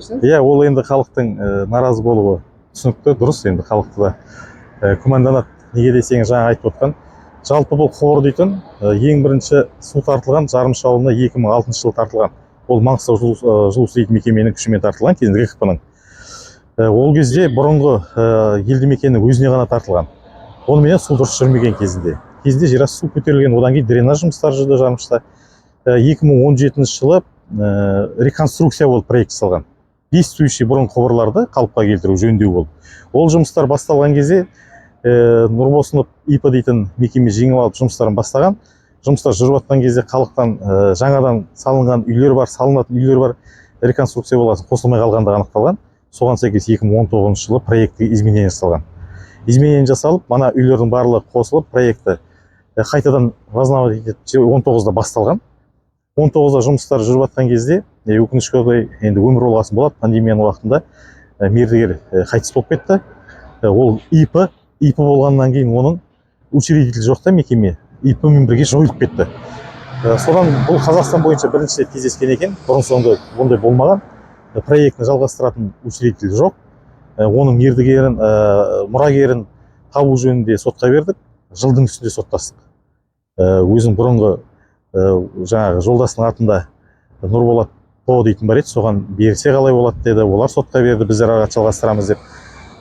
Иә, ол енді халықтың наразы болуы түсінікті, дұрыс. Енді халықты да күмәнданады. Неге десеңіз, жаңа айтып отқан, жалпы бұл құбыр дейтін ең бірінші су тартылған Жармыш ауылына 2006 жылы тартылған. Ол Маңғыстау жылу дейтін мекеменің күшімен тартылған кезінде, ГКП-ның. Ол кезде бұрынғы елді мекеннің өзіне ғана тартылған. Оныменен су дұрыс жүрмеген кезінде. Кезінде жерасты су көтерілген, одан кейін дренаж жұмыстары жүрді Жармышта. 2017 жылы реконструкция болып проект жасалған, действующий бұрын құбырларды қалыпқа келтіру, жөндеу болды. Ол жұмыстар басталған кезде Нұрбосынов ИП дейтін мекеме жеңіп алып, жұмыстарын бастаған. Жұмыстар жүріп жатқан кезде халықтан жаңадан салынған үйлер бар, салынатын үйлер бар, реконструкция болған соң қосылмай қалғандығы анықталған. Соған сәйкес 2019 жылы проектіге изменение жасалған. Изменение жасалып, мана үйлердің барлығы қосылып, проекті қайтадан возобновить етіп, 19-да басталған. 19-да жұмыстар жүріп жатқан кезде, өкінішке орай, енді өмір болғасын болады, пандемияның уақытында мердігер қайтыс болып кетті. Ол ИП болғаннан кейін оның учредитель жоқ та, мекеме ИП мен бірге жойылып кетті. Содан бұл Қазақстан бойынша бірінші рет кездескен екен, бұрын соңды ондай болмаған. Проектіні жалғастыратын учредитель жоқ. Оның мердігерін, мұрагерін табу жөнінде сотқа бердік, жылдың үстінде соттастық. Өзінің бұрынғы жаңағы жолдасының атында Нұрболат По дейтін бар еді, соған берсе қалай болады деді. Олар сотқа берді, біздер ары қарата жалғастырамыз деп.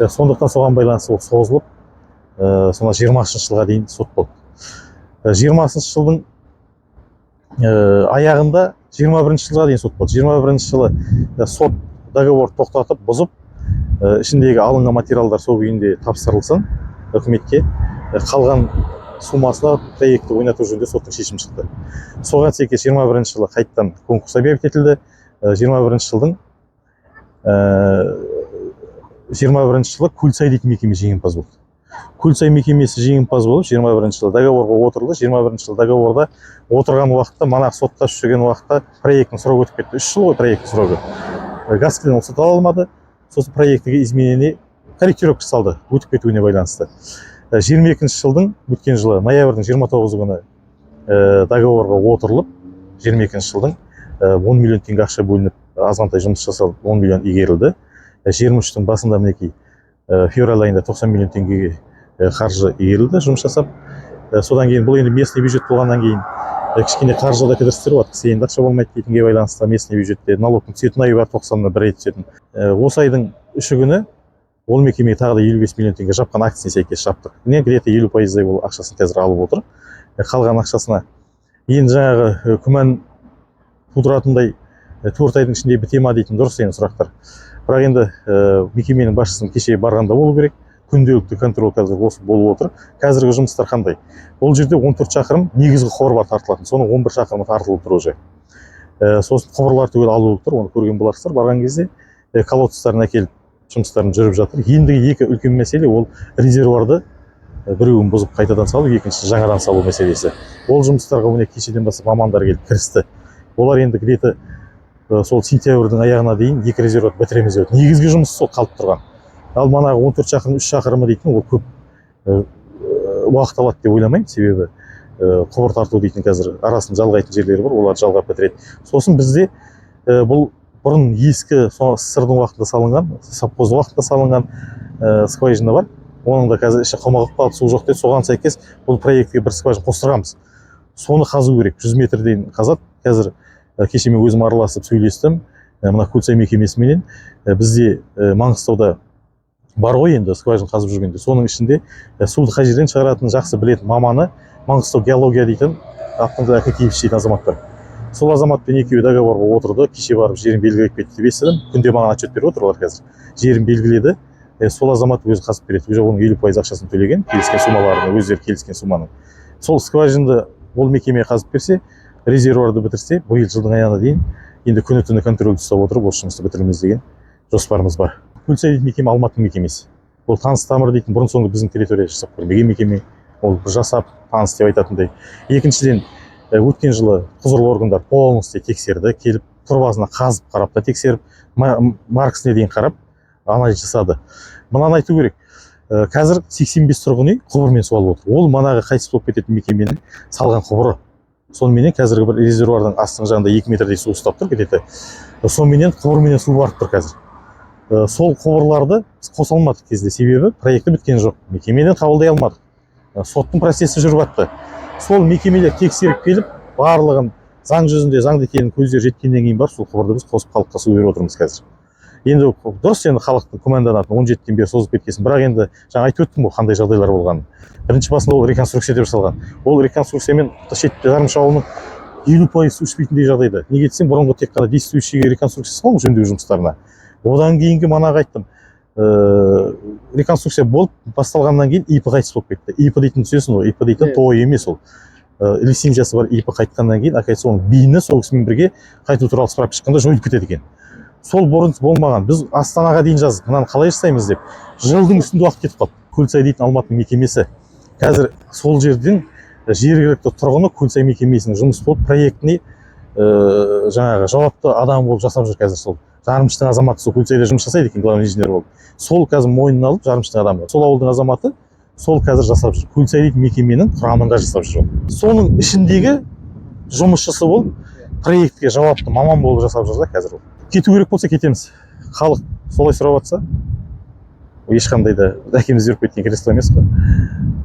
Сондықтан соған байланысты ол созылып, сонда 20-жылға дейін сот болды. 20-жылдың аяғында, 21-жылға дейін сот болды. 21-жылы сот договор тоқтатып, бұзып, ішіндегі алынған материалдар сол күйінде тапсырылсын үкіметке, қалған суммасына проектті ойнату жөнінде соттың шешімі шықты. Соған сәйкес 21-жылы қайтадан конкурс объявить етілді. 21-жылдың, 21-жылы Көлсай дейтін мекеме жеңімпаз болды. Көлсай мекемесі жеңімпаз болып, 21-жылы договорға отырды. 21-жылы договорда отырған уақытта, мана соттасып жүрген уақытта проекттің срогы өтіп кетті. 3 жыл ғой проекттің срогы. Газклин ол сата алмады. Сосын проектіге изменение, корректировка жасалды өтіп кетуіне байланысты. 22-жылдың, өткен жылы ноябрьдің 29 күні договорға отырылып, 22-жылдың 10 миллион теңге ақша бөлініп, азғантай жұмыс жасалып, 10 миллион игерілді. 23-тің басында, мінекей, февраль айында 90 миллион теңгеге қаржы игерілді жұмыс жасап. Содан кейін бұл енді местный бюджет болғаннан кейін кішкене қаржыда кідірістер болады. Кісі енді ақша болмайды дейтінге байланысты, местный бюджетте налогтың түсетін айы бар, 90-на бір рет түсетін. Осы айдың 3-і күні ол мекемеге тағы да 55 миллион теңге жапқан актісіне сәйкес жаптық. Міне, где-то 50%-дай ол ақшасын қазір алып отыр. Қалған ақшасына енді жаңағы күмән тудыратындай, 4 айдың ішінде біте ма дейтін дұрыс енді сұрақтар. Бірақ енді мекеменің басшысының кеше барғанда болу керек, күнделікті контроль қазір осы болып отыр. Қазіргі жұмыстар қандай? Ол жерде 14 шақырым негізгі құбыр бар тартылатын, соның 11 шақырымы тартылып тұр уже. Сосын құбырлар түгел алынып тұр, оны көрген боларсыздар барған кезде. Колодецтарын әкеліп, жұмыстарын жүріп жатыр. Ендігі екі үлкен мәселе — ол резервуарды біреуін бұзып қайтадан салу, екіншісі жаңадан салу мәселесі. Ол жұмыстарға міне кешеден бастап мамандар келіп кірісті. Олар енді где-то сол сентябрьдің аяғына дейін екі резервуар бітіреміз деп отыр. Негізгі жұмыс сол қалып тұрған. Ал манағы 14 шақырым, 3 шақырымы дейтін, ол көп уақыт алады деп ойламаймын, себебі құбыр тарту дейтін қазір арасын жалғайтын жерлері бар, олар жалғап бітіреді. Сосын бізде бұл бұрын ескі СССР-дың уақытында салынған, совхоздың уақытында салынған скважина бар. Оның да қазір іші құмығып қалды, су жоқ дейді. Соған сәйкес бұл проектіге бір скважина қостырғанбыз, соны қазу керек, 100 метрден қазады қазір. Кеше мен өзім араласып сөйлестім мына Көлсай мекемесіменен. Бізде Маңғыстауда бар ғой енді скважина қазып жүргенде, соның ішінде суды қай жерден шығаратынын жақсы білетін маманы Маңғыстау геология дейтін Абдолда Әкекеевич дейтін азамат бар. Сол азаматпен екеуі договорға отырды. Кеше барып жерін белгілеп кетті деп естідім. Күнде маған отчет беріп отыр олар қазір. Жерін белгіледі. Сол азамат өзі қазып береді уже, оның 50% ақшасын төлеген, келіскен суммаларын, өздері келіскен сумманың. Сол скважинаны ол мекеме қазып берсе, резервуарды бітірсе, биыл жылдың аяғына дейін енді күні түні контрольді ұстап отырып, осы жұмысты бітіреміз деген жоспарымыз бар. Көлсай дейтін мекеме Алматының мекемесі. Ол таныс тамыр дейтін бұрын соңды біздің территорияда жасап көрмеген мекеме. Ол жасап таныс деп айтатындай. Екіншіден, өткен жылы құзырлы органдар полностью тексерді, келіп тұрбасына қазып қарап та тексеріп, маркісіне дейін қарап, анализ жасады. Мынаны айту керек: қазір 85 тұрғын үй құбырмен су алып отыр. Ол манағы қайтыс болып кететін мекеменің салған құбыры. Соныменен қазіргі бір резервуардың астыңғы жағында 2 метрдей су ұстап тұр где-то. Соныменен құбырменен су барып тұр қазір. Сол құбырларды біз қоса алмадық кезінде, себебі проекті біткен жоқ, мекемеден қабылдай алмадық. Соттың процесі жүріп жатты. Сол мекемелер тексеріп келіп, барлығын заң жүзінде заңды екенін көздері жеткеннен кейін барып, сол құбырды біз қосып, халыққа су беріп отырмыз қазір. Енді дұрыс, енді халықтың күмәнданатын, 17-тен бері созылып кеткесін. Бірақ енді жаңа айтып өттім ғой қандай жағдайлар болғанын. Бірінші басында ол реконструкция деп жасалған. Ол реконструкциямен шетте Жармыш ауылының 50% су ішпейтіндей жағдайда. Неге десең, бұрынғы тек қана действующий реконструкция жасалған ғой, жөндеу жұмыстарына. Одан кейінгі манағы айттым, реконструкция болып басталғаннан кейін ИП қайтыс болып кетті. ИП дейтін түсінесің ғой, ИП дейтін Иә. ТОО емес ол. Лицензиясы бар ИП қайтқаннан кейін, оказывается, оның БИНі сол кісімен бірге қайту туралы справка шыққанда жойылып кетеді екен. Сол бұрын болмаған. Біз Астанаға дейін жаздық, мынаны қалай жасаймыз деп. Жылдың үстінде уақыт кетіп қалды. Көлсай дейтін Алматының мекемесі, қазір сол жердің жергілікті тұрғыны Көлсай мекемесінің жұмыс болып, проектіне жаңағы жауапты адам болып жасап жүр қазір. Сол Жармыштың азаматы сол Көлсайда жұмыс жасайды екен, главный инженер болып. Сол қазір мойнына алып, Жармыштың адамы, сол ауылдың азаматы, сол қазір жасап жүр. Көлсай дейтін мекеменің құрамында жасап жүр ол. Соның ішіндегі жұмысшысы болып, проектке жауапты маман болып жасап жүр да қазір ол. Кету керек болса, кетеміз. Халық солай сұрап жатса, ешқандай да әкеміз беріп кеткен кресло емес қой.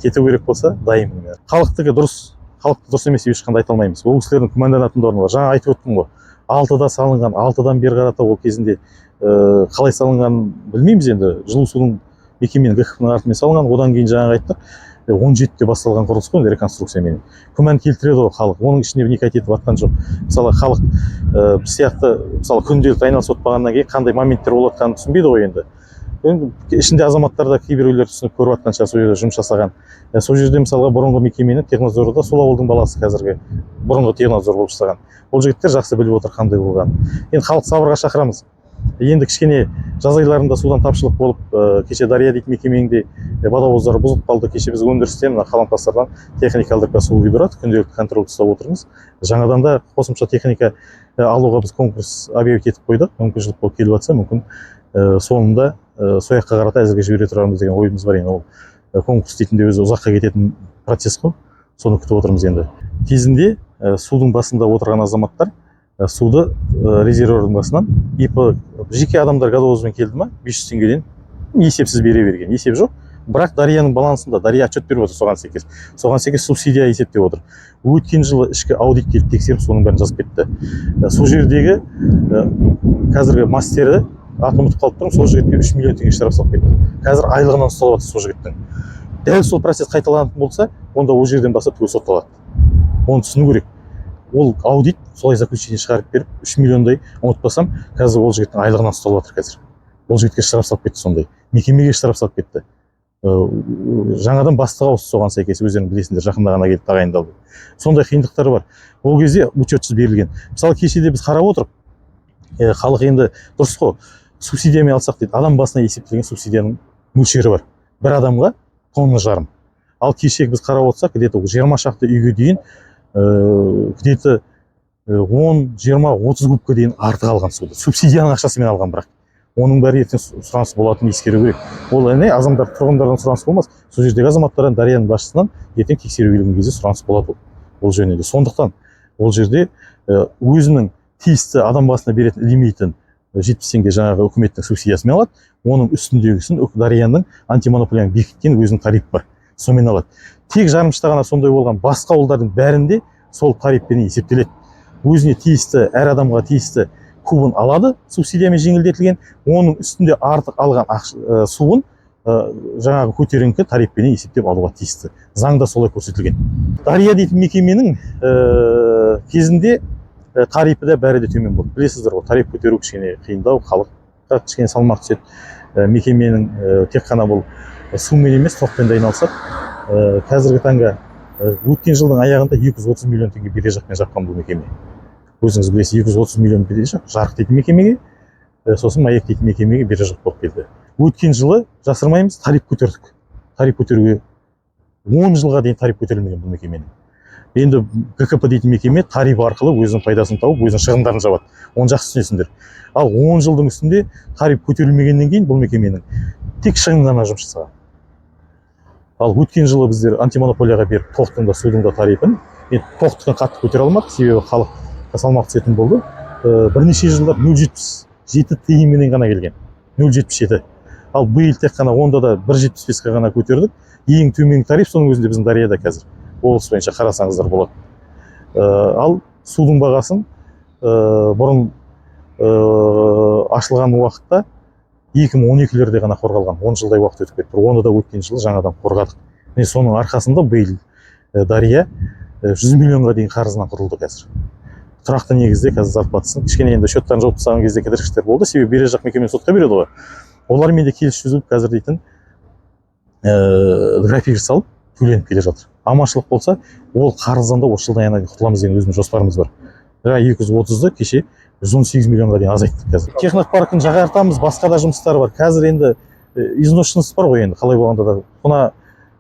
Кету керек болса, дайынмын мен. Халықтікі дұрыс, халықты дұрыс емес деп ешқандай айта алмаймыз. Ол кісілердің күмәнданатын да орны бар. Жаңа айтып өттім ғой, 6-да салынған, 6-дан бері қарата ол кезінде қалай салынғанын білмейміз енді. Жылу судың мекеменің ГКП ның артымен салынған. Одан кейін жаңағы айттық, 17-те басталған құрылыс қой енді реконструкциямен. Күмән келтіреді ғой халық, оның ішіне вникать етіп жатқан жоқ. Мысалы, халық біз сияқты, мысалы, күнделікті айналысып отпағаннан кейін, қандай моменттер болып жатқанын түсінбейді ғой енді. Енді ішінде азаматтар да кейбіреулер түсініп көріп жатқан шығар, сол жерде жұмыс жасаған. Сол жерде, мысалға, бұрынғы мекемені технадзорда сол ауылдың баласы қазіргі бұрынғы технадзор болып жасаған. Ол жігіттер жақсы біліп отыр қандай болғанын. Енді халық сабырға шақырамыз. Енді кішкене жаз айларында судан тапшылық болып, кеше Дария дейтін мекеменің де водовоздары бұзылып қалды. Кеше біз өндірістен, мына қаламқастардан техника алдырып, су құйдырады, күнделікті контроль ұстап отырмыз. Жаңадан да қосымша техника алуға біз конкурс объявить етіп қойдық. Мүмкіншілік болып келіп жатса, мүмкін, соңында сол жаққа қарата әзірге жібере тұрармыз деген ойымыз бар. Енді ол конкурс дейтін де өзі ұзаққа кететін процесс қой, соны күтіп отырмыз енді. Кезінде судың басында отырған азаматтар суды резервуардың басынан ИП, жеке адамдар газовозбен келді ма, 500 теңгеден есепсіз бере берген, есеп жоқ. Бірақ Дарияның балансында, Дария отчет беріп отыр соған сәйкес, соған сәйкес субсидия есептеп отыр. Өткен жылы ішкі аудит келіп тексеріп, соның бәрін жазып кетті. Сол жердегі қазіргі мастері, атын ұмытып қалып тұрмын, сол жігітке 3 миллион теңге штраф салып кетті. Қазір айлығынан ұсталып жатыр сол жігіттің. Дәл сол процесс қайталанатын болса, онда ол жерден бастап түгел сотталады. Оны түсіну керек. Ол аудит солай заключение шығарып беріп, 3 миллиондай, ұмытпасам, қазір ол жігіттің айлығынан ұсталып жатыр. Қазір ол жігітке штраф салып кетті, сондай мекемеге штраф салып кетті. Жаңадан бастық ауысты соған сәйкес, өздерің білесіңдер, жақында ғана келіп тағайындалды. Сондай қиындықтар бар. Ол кезде учетсіз берілген. Мысалы, кеше де біз қарап отырық, халық енді дұрыс қой, субсидиямен алсақ дейді. Адам басына есептелген субсидияның мөлшері бар, бір адамға тонна жарым. Ал кеше біз қарап отырсақ, где-то 20 шақты үйге дейін где-то 10, 20, 30 кубқа дейін артық алған суды субсидияның ақшасымен алған. Бірақ оның бәрі ертең сұраныс болатынын ескеру керек. Ол не азамдар, тұрғындардан сұраныс болмас, сол жердегі азаматтардан, Дарияның басшысынан ертең тексеру келген кезде сұраныс болады ол жөнінде. Сондықтан ол жерде өзінің тиісті адам басына беретін лимитін, 70 теңге жаңағы үкіметтің субсидиясымен алады. Оның үстіндегісін Дарияның антимонополияның бекіткен өзінің тарифі бар, сонымен алады. Тек Жармышта ғана сондай болған, басқа ауылдардың бәрінде сол тарифпен есептеледі. Өзіне тиісті, әр адамға тиісті кубын алады субсидиямен жеңілдетілген, оның үстінде артық алған суын жаңағы көтеріңкі тарифпенен есептеп алуға тиісті, заңда солай көрсетілген. Дария дейтін мекеменің кезінде тарифі де, бәрі де төмен болды, білесіздер ғой. Тариф көтеру кішкене қиындау, халыққа кішкене салмақ түседі. Мекеменің тек қана бұл сумен емес, тоқпен де айналысады. Қазіргі таңға өткен жылдың аяғында 230 миллион теңге бережақпен жапқан бұл мекеме. Өзіңіз білесіз, 230 миллион бережақ Жарық дейтін мекемеге, сосын Маяк дейтін мекемеге бережақ болып келді. Өткен жылы, жасырмаймыз, тариф көтердік. Тариф көтеруге 10 жылға дейін тариф көтерілмеген бұл мекеменің. Енді ГКП дейтін мекеме тариф арқылы өзінің пайдасын тауып, өзінің шығындарын жабады, оны жақсы түсінесіңдер. Ал 10 жылдың үстінде тариф көтерілмегеннен кейін бұл мекеменің тек шығын ғана жұмыс жасаған. Ал өткен жылы біздер антимонополияға беріп, тоқтың да, судың да тарифін Енді тоқтықын қатты көтере алмадық, себебі халыққа салмақ түсетін болды. Бірнеше жылдар 0,77 тиынменен ғана келген, 0,77. Ал биыл тек қана онда да 1,75-ке ғана көтердік. Ең төменгі тариф соның өзінде біздің Дарияда қазір облыс бойынша қарасаңыздар болады. Ал судың бағасын бұрын ашылған уақытта 2012-лерде ғана қорғалған, 10 жылдай уақыт өтіп кетті. Оны да өткен жылы жаңадан қорғадық. Міне, соның арқасында биыл Дария 100 миллионға дейін қарызынан құтылды. Қазір тұрақты негізде қазір зарплатасын кішкене енді счеттарын жауып тастаған кезде кідіргіштер болды, себебі берер жақ мекеме сотқа береді ғой. Олармен де келісіп жүргізіп, қазір дейтін график жасалып, төленіп келе жатыр. Аманшылық болса, ол қарыздан да осы жылдың аяғына дейін құтыламыз деген өзіміздің жоспарымыз бар. Жаңа 230-ды кеше 118 миллионға дейін азайттық. Қазір технопаркін жаңартамыз, басқа да жұмыстар бар. Қазір енді изношенность бар ғой енді, қалай болғанда да. Мына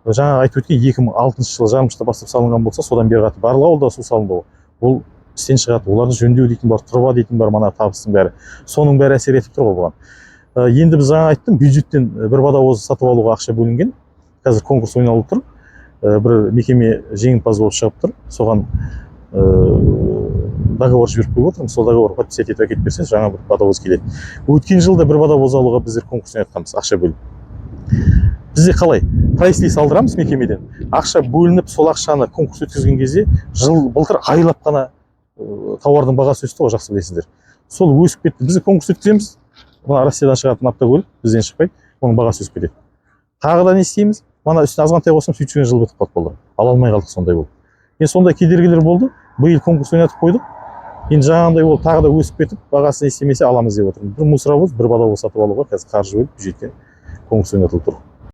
жаңа айтып өткен 2006 жылы Жармышта бастап салынған болса, содан бері қарата барлық ауылда су салынды ғой. Ол істен шығады, оларды жөндеу дейтін бар, труба дейтін бар, мана табыстың бәрі, соның бәрі әсер етіп тұр ғой бұған. Енді біз жаңа айттым, бюджеттен бір водовоз сатып алуға ақша бөлінген. Қазір конкурс ойналып тұр. Бір мекеме жеңімпаз болып шығып тұр. Соған договор жіберіп қойып отырмын. Сол договор подписать етіп әкеліп берсе, жаңа бір водовоз келеді. Өткен жылда бір водовоз алуға біздер конкурс ойнатқанбыз, ақша бөліп. Бізде қалай, прайс-лист алдырамыз мекемеден, ақша бөлініп, сол ақшаны конкурс өткізген кезде жыл былтыр айлап қана тауардың бағасы өсті ғой, жақсы білесіздер. Сол өсіп кетті. Біз конкурс өткіземіз, мына Россиядан шығатын автокөлік бізден шықпайды, оның бағасы өсіп кетеді. Тағы да не істейміз, мана үстіне азғантай қосамыз, сөйтіп жүрген жыл бітіп қалды, балалар ала алмай қалдық. Сондай болды енді, сондай кедергілер болды. Биыл конкурс ойнатып қойдық. Енді жаңағындай ол тағы да өсіп кетіп, бағасы не істемесе, аламыз деп отырмын. Бір мусоровоз, бір водовоз сатып алуға қазір қаржы бөліп, бюджеттен конкурс ойнатылып тұр.